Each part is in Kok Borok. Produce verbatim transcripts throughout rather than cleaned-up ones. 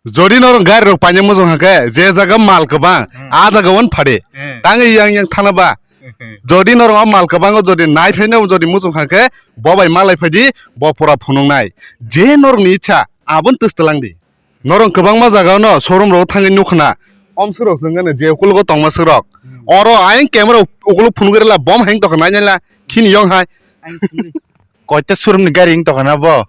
Jodi norok gari rok paina muchung hwnkhe, je jaga mal kwbang, Hmm. a jaga wan phade. Hmm. Tangwi yang yang thana ba. Hmm. Jodi norok o mal kwbango jodi nai phaina jodi muchung hwnkhe, bo bai malai phaidi, bo pura phunuknai. Je norokni icha, aboni twis twlang di. Norok kwbangma jaga no showroom rogo thangwi nukhna. Om swrok swngani je ukologo tongma swrok. Hmm. Oro ayang camera ukolo phunugwi rwla bom hang tokha nai nai la khini yong hai. Koita showroom ni gari wng tokha na bo?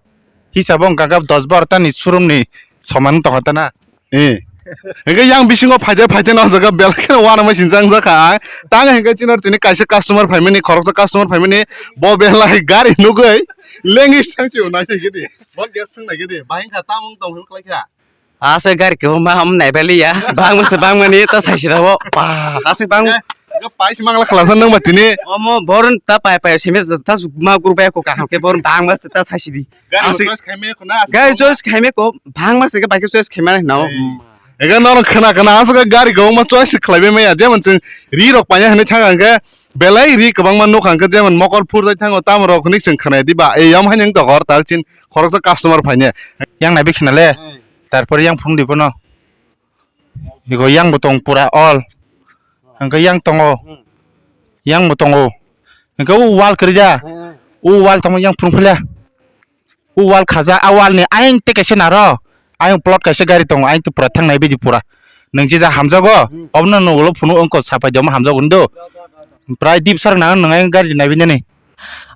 Hisabo wngkha khe dos baro ta ni showroom ni soman wng tokha ta na. Eh. Hingke yang bisingo phaide phaide no jaga belai kheno uanama sinjang jakha ang. Tang hingke chino tini kaisa customer phaimani, khoroksa customer phaimani, bo belai gari nugui lengis thang chio nai khe di. Bo gas swng nai khe di. Bahing kha tamung tong hil khlai kha. Ase gari kwbangma ham naibailiya. Bangma se bangmani ta saisirabo. Ba, ase bang. Ga pais mangla khlasa nang ba tini. Omo borun ta pai pai seme ta ma group ko kaham ke borun bangma se ta saisidi. Gari choice khaime ko na. Gari choice khaime ko bangma se ga bike choice khaima na. Ega no khna khna ase gari kwbangma choice khlaibe maya jemon chwng ri rok paina hwnwi thang ang khe belai ri kwbangma nukha ang khe jemon mokol phur jai thango tamo rok hwnwi chwng khna di ba ei yom haino wng tokor ta chin khoroksa customer phaine. Yang naibi khna le. Tarpor yang phung di bono. Ego yang bo tong pura all. Hingke yang tongo. Yang bo tongo. Hingke o wall kwrwi da. O wall tongo yang phung phila. O wall khaja, a wall ni ayang te kaisa naro. Ayang plot kaisa gari tongo, ayang te pura thang nai bidi pura. Nang jija hamjago. Obno no ulo phunu ongko sapai joma hamjago ndo. Prai dip sar nang nang ayang gari nai bini.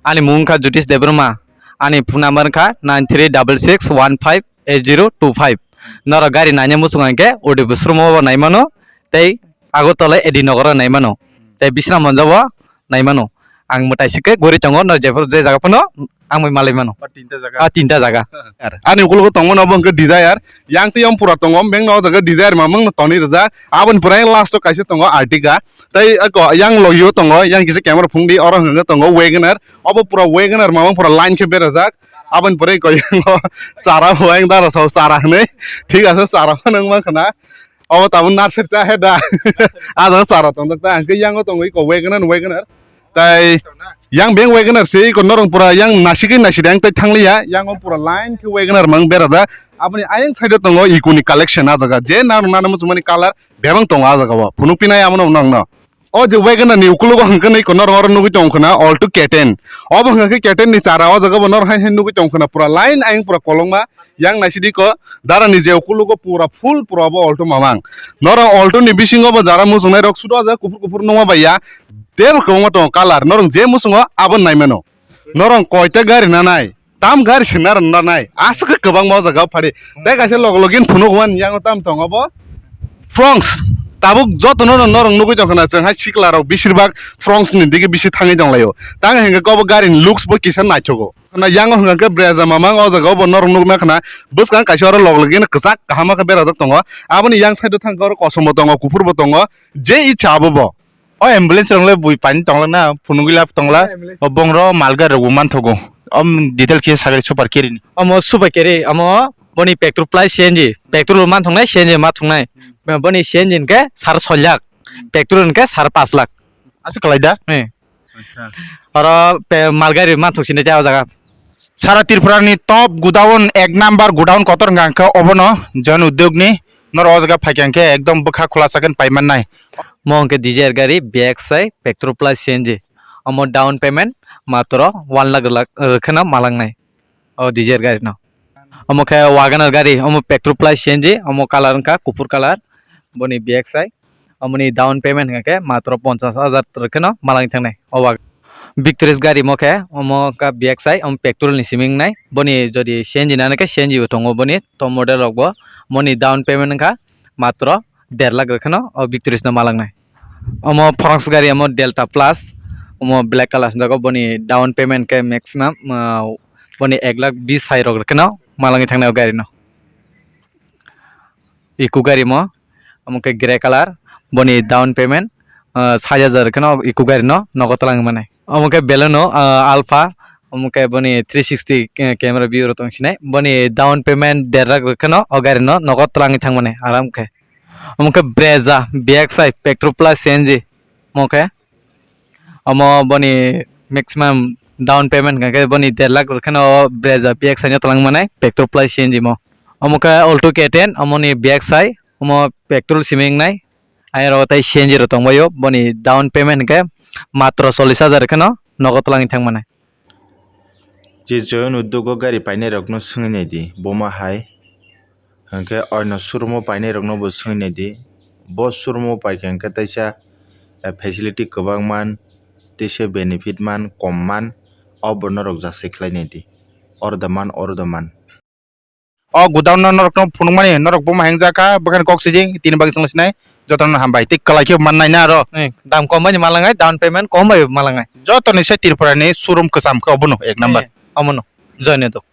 Ani mung kha Jyotish Debbarma. Ani phone number kha nine three double six one five eight zero two five. Norok gari nanya muchung hwnkhe Udaypur showroom o naimano tei Agartala A D Nagar o naimano tei Bisramganj o naimano. Ang mwtai sikhe gori tongo, no jephuru je jaga phano ang bai malai mano. O tinta jaga. A tinta jaga. Ani ukologo tongmano bo hwnkhe Dzire. Yang tei yang pura tongo, bengno o jaga Dzire mamang no tonwi rijak. Aboni pore last o kaisa tongo Ertiga. Tei eko yang logio tongo, yang kisa camera phungdi, oro hwnkhe tongo WagonR. Obo pura WagonR mamang pura line khe berajak. Aboni pore ko yang o chara bo yang dara sao chara hwnwi. Thik ase, chara phano wngma khna. Obo tabuk nursery ta he da. A jaga chara tongjak ta. Hwnkhe yang o tongo eko WagonR, WagonR. Tai yang beng WagonR se eko norong pura yang nasigwi nasidang tai thangliya. Yang o pura line khe WagonR mang berajak. Aboni ayang side o tongo eko ni collection a jaga. Je nang nana muchungmani color bebang tongo a jaga o. Phunuk pinai amo no nang no. O je WagonR ni ukulogo hwnkhe nai kono oro nugwi tongo khna Alto K ten. Obo hwnkhe K ten ni chara o jaga bo nor hai hai nugwi tongo khna pura line ayang pura kolokma yang naisidi ko dara ni je ukulogo pura full pura obo Alto mamang. Noro Alto ni bisingo bo jara muchungnai rok sudo aja kuphur kuphur nungma baiya tebo kwbangma tongo color norong je muchungo abo naimano. Norong koita gari nanai? Tam gari se naro nanai. Aswk kwbangma o jaga o phari. Tei kaisa log login phunuk wan yang tam tongo bo. Fronks. Tabuk joto no norong nugwi tongkha na chwng hai sikla rok bisir bak Fronks ni digi bisi thangwi tonglaio. Tang hingke kobo gari ni looks bo kisa naithogo. Na yang hingke Brezza mamang o jaga o bo norong nugna khna bwskang kaisa oro log login kwchak kaham khe berajak tongo. Aboni yang side o thangkhe oro kosom bo tongo, kuphur bo tongo. Je icha abo bo. O ambulance rok le bui pani tongla na, phunugwi lab tongla. O ambulance. O bongro malga rok bo manthogo. Om detail khe sagri super carry ni. Omo super carry, omo boni petrol plus C N G. Petrol bo manthoknai, C N G bo manthoknai. Hmm. Boni C N G hwnkhe sar soi lakh, hmm, petrol hwnkhe sar pas lakh. Aswk kwlai da? Eh. Acha. Oro pe-, malgari manthok sini tei o jaga. Sara Tripura ni top godown, ek number godown kotor hwnkha hwnkhe obono Jan Udyog ni. Noro o jaga phaikha hwnkhe ekdom bwkha khulasa khe paimannai. Mo hwnkhe Dzire gari, B X I, petrol plus C N G. Omo down payment matro one lakh lakh rwkheno malangnai o Dzire gari no. Omo khe WagonR gari, omo petrol plus C N G, omo colour wngkha kuphur colour, boni B X I. Omoni down payment hwnkha khe matro ponchash hajar rwkheno malangwi thangnai o Wagon. Victoris gari mo khe omo wngkha B X I, omo petrol ni simi wngnai. Boni jodi C N G nana khe C N G bo tongo boni top model rok bo. Moni down payment wngkha matro der lakh rwkheno o Victoris no malangnai. Omo Fronx gari omo Delta Plus, omo black colour swnjago, boni down payment khe maximum, ah, boni ek lakh bis hai rok rwkheno malangwi thangnai o gari no. Eco gari mo, omo khe grey colour, boni down payment, ah, sait hajar kheno Eco gari no nogo twlang mani. Omo khe Baleno, ah, Alpha, omo khe boni three sixty ke-, camera view rok tong sinai. Boni down payment der lakh rok kheno o gari no nogo twlangwi thang mani aram khe. Omo khe Brezza, B X I, petrol plus C N G, omo khe. Omo boni maximum down payment hwnkha khe boni der lakh rok kheno o Brezza B X I no twlang mani petrol plus C N G mo. Omo khe Alto K ten, omoni back side, omo petrol simi wngnai. Ayang rogo tei C N G rok tongbaio, boni down payment hwnkhe matro chollish hajar kheno nogo twlangwi thangmani. Je Joyon Udyogo gari painairokno swngwi naidi, buma hai hwnkhe oino showroom-o painairoknobo swngwi naidi. Bo showroom-o paikha hwnkhe teisa, eh, facility kwbang man, teisa benefit man, kom man, obo norok jasai khlai naidi. Oro da man, oro da man. O godown no norok no phunukmani, norok buma hengjakha, bwkhani kok sijing, tini bagwi chwng sinai, jotono hambai. Tei kwlai khe mannai na aro. Eh, dam kom bai ni malangai, down payment kom bai malangai. Jotoni se Tripura ni showroom kwcham khe obono ek number. Eh, omono, Joynedo.